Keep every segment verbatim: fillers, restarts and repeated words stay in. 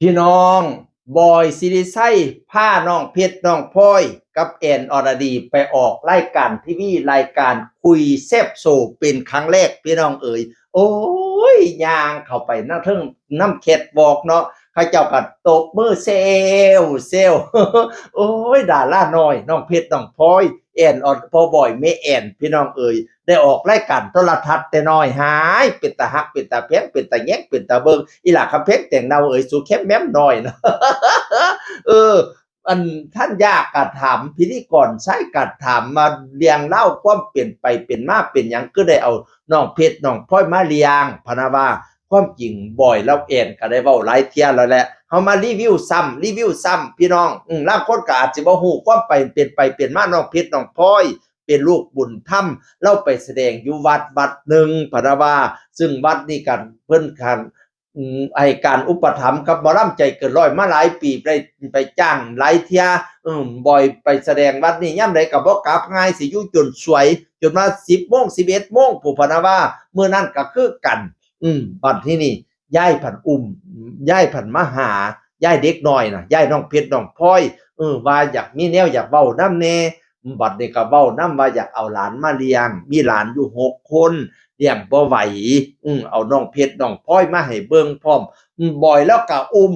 พี่น้อง บอย ศิริชัย พาน้องเพชรน้องพลอยกับแอน อรดี ไปออกรายการทีวี รายการคุยแซบโชว์เป็นครั้งแรก พี่น้องเอ๋ย โอ้ย ย่างเข้าไปนั่งเทิงน้ำแคทวอล์กเนาะ เขาเจ้าก็ตบมือเซลเซล โอ้ย ดาราน้อย น้องเพชรน้องพลอย แอน อร พ่อบอย แม่แอน พี่น้องเอ๋ย ได้ออกรายการโทรทัศน์แต่น้อยหาย เป็นตาฮัก เป็นตาแพง เป็นตาแยง เป็นตาเบิ่ง อีหล่าคำแพง แตงเนาเอ๋ย สูแคมแม้มน้อยเนาะ เออ อันธัญญาก็ถาม พิธีกรชายก็ถามมาเรื่องราวความเป็นไปเป็นมาเป็นหยังคือได้เอาน้องเพชรน้องพลอยมาเลี้ยง พะนะว่า ความจริงบอยแล้วแอนก็ได้เว้าหลายเที่ยแล้วแหละ เฮามารีวิวซ้ำ รีวิวซ้ำ พี่น้อง อืม ลางคนก็อาจสิบ่ฮู้ความไปเป็นไปเป็นมา น้องเพชรน้องพลอย เป็นลูกบุญธรรม ลาวไปแสดงอยู่วัดวัดหนึ่ง พะนะว่า ซึ่งวัดนี้กันเพิ่นคัน อืม ให้การอุปถัมภ์กับหมอลำใจเกินร้อยมาหลายปี ได้ไปจ้างหลายเที่ย อืม บอยไปแสดงวัดนี้ยามใดก็บ่กลับง่าย สิอยู่จนสวย จนว่าสิบโมง สิบเอ็ดโมงพู้น พะนะว่า มื้อนั้นก็คือกัน อืม บัดทีนี้ ยายผันอุ้ม ยายผันมาหา ยายเด็กน้อยน่ะ ยายน้องเพชรน้องพลอย เออ ว่าอยากมีแนวอยากเว้านำแน่ บัดนี้ก็เว้านำว่าอยากเอาหลานมาเลี้ยง มีหลานอยู่หกคน เลี้ยงบ่ไหว อืม เอาน้องเพชรน้องพลอยมาให้เบิ่งพร้อม อืม บอยแล้วก็อุ้ม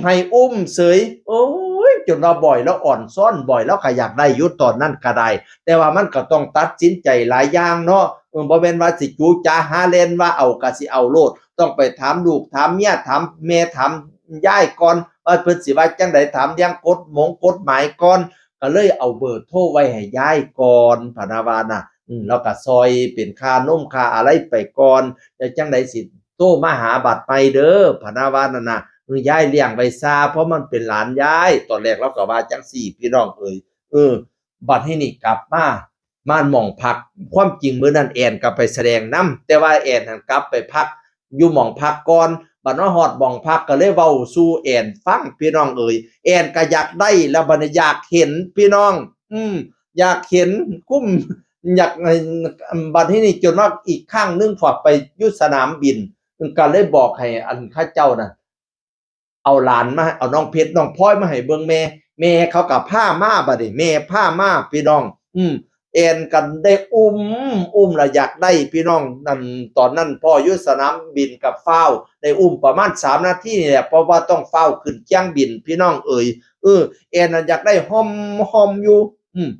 ให้อุ้มเสย โอ้ย จนว่าบอยแล้วอ่อนซ้อน บอยแล้วก็อยากได้อยู่ตอนนั้นก็ได้ แต่ว่ามันก็ต้องตัดสินใจหลายอย่างเนาะ เออ บ่แม่นว่าสิจู๋จ๋าหาแล่นว่าเอาก็สิเอาโลด ต้องไปถามลูก ถามเมีย ถามแม่ ถามยายก่อน ว่าเพิ่นสิว่าจั่งใด ถามเรื่องกฎหมงกฎหมายก่อน ก็เลยเอาเบอร์โทรไว้ให้ยายก่อน พะนะว่าน่ะ อืม แล้วก็ซอยเป็นค่านมค่าอะไรไปก่อน แล้วจั่งใดสิโทรมาหาบัดใหม่เด้อ พะนะว่านั่นน่ะ เออ ยายเลี้ยงไว้ซา เพราะมันเป็นหลานยาย ตอนแรกเราก็ว่าจั่งซี้ พี่น้องเอ๋ย เออ บัดทีนี้กลับมา มาหม่องพัก ความจริงมื้อนั้นแอนก็ไปแสดงนำ แต่ว่าแอนหั้นกลับไปพักอยู่หม่องพักก่อน บัดมาฮอดหม่องพักก็เลยเว้าสู่แอนฟัง พี่น้องเอ๋ย แอนก็อยากได้ แล้วบัดนี้อยากเห็น พี่น้อง อืม อยากเห็น กุ้ม อยาก บัดทีนี้จนว่าอีกครั้งหนึ่งพอไปอยู่สนามบิน ก็เลยบอกให้อันเขาเจ้าน่ะ เอาหลานมา เอาน้องเพชรน้องพลอยมาให้เบิ่งแม่ แม่เขาก็พามา บัดนี้แม่พามา พี่น้อง อืม แอนก็ได้อุ้ม อุ้มแล้วอยากได้ พี่น้อง นั่น ตอนนั้นพ่ออยู่สนามบินก็ฟ้าว ได้อุ้มประมาณสามนาทีนี่แหละ เพราะว่าต้องฟ้าวขึ้นเครื่องบิน พี่น้องเอ๋ย เออ แอนน่ะอยากได้หอมหอมอยู่ อืม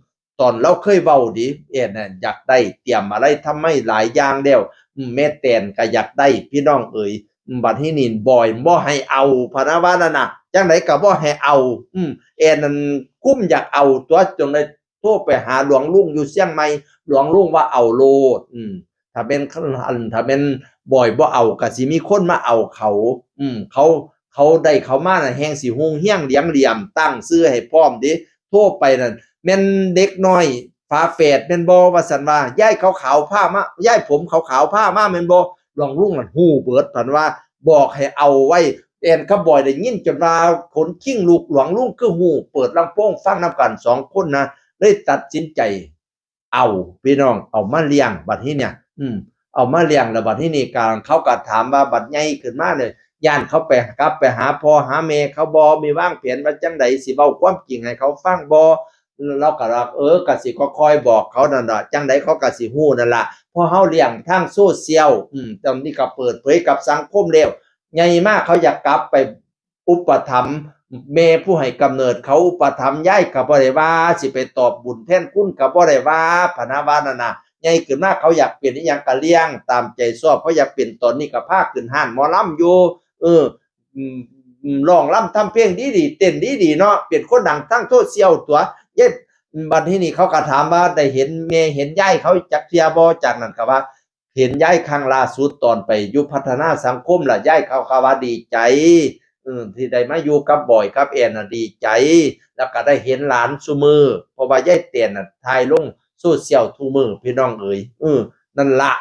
ตอนลาวเคยเว้าเด้ แอนน่ะอยากได้ เตรียมอะไรทำไมหลายอย่างแล้ว อืม แม่แตนก็อยากได้ พี่น้องเอ๋ย อืม บัดทีนี้บอยบ่ให้เอา พะนะว่านั่นน่ะ จั่งใดก็บ่ให้เอา อืม แอนนั่นกุ้มอยากเอาตั๊ว จนได้โทรไปหาหลวงลุงอยู่เชียงใหม่ หลวงลุงว่าเอาโลด อืม ถ้าแม่น อัน ถ้าแม่นบอยบ่เอาก็สิมีคนมาเอาเขา อืม เขา เขาได้เขามาน่ะ แฮ่งสิฮุ่งเฮียงเหลียงเหลี่ยม ตั้งชื่อให้พร้อมเด้ โทรไปนั่น แม่นเด็กน้อยฝาแฝดแม่นบ่ ว่าซั่นว่า ยายขาวๆพามา ยายผมขาวๆพามาแม่นบ่ หลวงลุงนั่นฮู้เบิด พันว่าบอกให้เอาไว้ แอนกับบอยได้ยินจนว่าขนคิงลุก หลวงลุงคือฮู้ เปิดลำโพงฟังนำกันสองคนนะ เลยตัดสินใจ เอา พี่น้อง เอามาเลี้ยง บัดนี้เนี่ย อืม เอามาเลี้ยงแล้วบัดนี้นี่ กลางเขาก็ถามว่าบัดใหญ่ขึ้นมาเนี่ย ย่านเขาไปกลับไปหาพ่อหาแม่เขาบ่ มีวางแผนว่าจั่งใด สิเว้าความจริงให้เขาฟังบ่ เราก็ว่า เออ ก็สิค่อยๆบอกเขานั่นล่ะ จั่งใดเขาก็สิฮู้นั่นล่ะ เพราะเฮาเลี้ยงทางโซเชียล อืม ตอนนี้ก็เปิดเผยกับสังคมแล้ว ใหญ่มากเขาอยากกลับไป อุปถัมภ์แม่ผู้ให้กำเนิดเขา อุปถัมภ์ยายก็บ่ได้ว่า สิไปตอบบุญแทนคุณก็บ่ได้ว่า พะนะว่านั่นน่ะ ใหญ่ขึ้นมาเขาอยากเป็นอิหยังก็เลี้ยงตามใจชอบ เขาอยากเป็น ตอนนี้ก็พาขึ้นห้านหมอลำอยู่ เออ อืม อืม ร้องรำทำเพลงดีๆ เต้นดีๆ เนาะ เป็นคนดังทางโซเชียลตั๊ว เย็ด บัดนี้นี่เขาก็ถามว่าได้เห็นแม่เห็นยายเขาจักเทื่อบ่ จากนั้นก็ว่า เห็นยายครั้งล่าสุดตอนไปอยู่พัฒนาสังคมล่ะ ยายเขาก็ว่าดีใจ เออ ที่ได้มาอยู่กับบอยกับแอนน่ะดีใจ แล้วก็ได้เห็นหลานซุมื้อ เพราะว่ายายแตนน่ะถ่ายลงโซเชียลทุกมื้อ พี่น้องเอ๋ย เออ นั่นล่ะ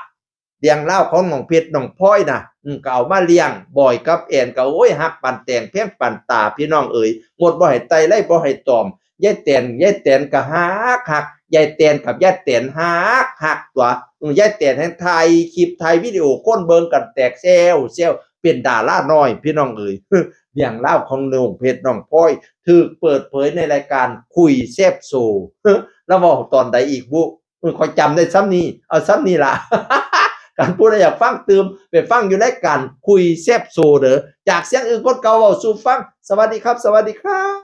เรื่องราวของน้องเพชรน้องพลอยน่ะ อืม ก็เอามาเลี้ยง บอยกับแอนก็ โอ้ย ฮักปานแตงแพงปานตา พี่น้องเอ๋ย งดบ่ให้ไต่ ไล่บ่ให้ตอม ยายแตน ยายแตนก็ฮักฮัก ยายแตนกับยายแตนฮักฮักตั๊ว อืม ยายแตนแฮ่งถ่ายคลิปถ่ายวิดีโอคนเบิ่งกันแตกแซวแซว เป็นดาราน้อย พี่น้องเอ๋ย เรื่องราวของน้องเพชรน้องพลอย ถูกเปิดเผยในรายการคุยแซบโชว์ แล้วเว้าตอนใดอีกบุ เออ ข้อยจำได้ส่ำนี้ เอาส่ำนี้ล่ะ คันผู้ใดอยากฟังตื่ม ไปฟังอยู่รายการคุยแซบโชว์เด้อ จากเสียงอื่นคนเก่าเว้าสู่ฟัง สวัสดีครับ สวัสดีครับ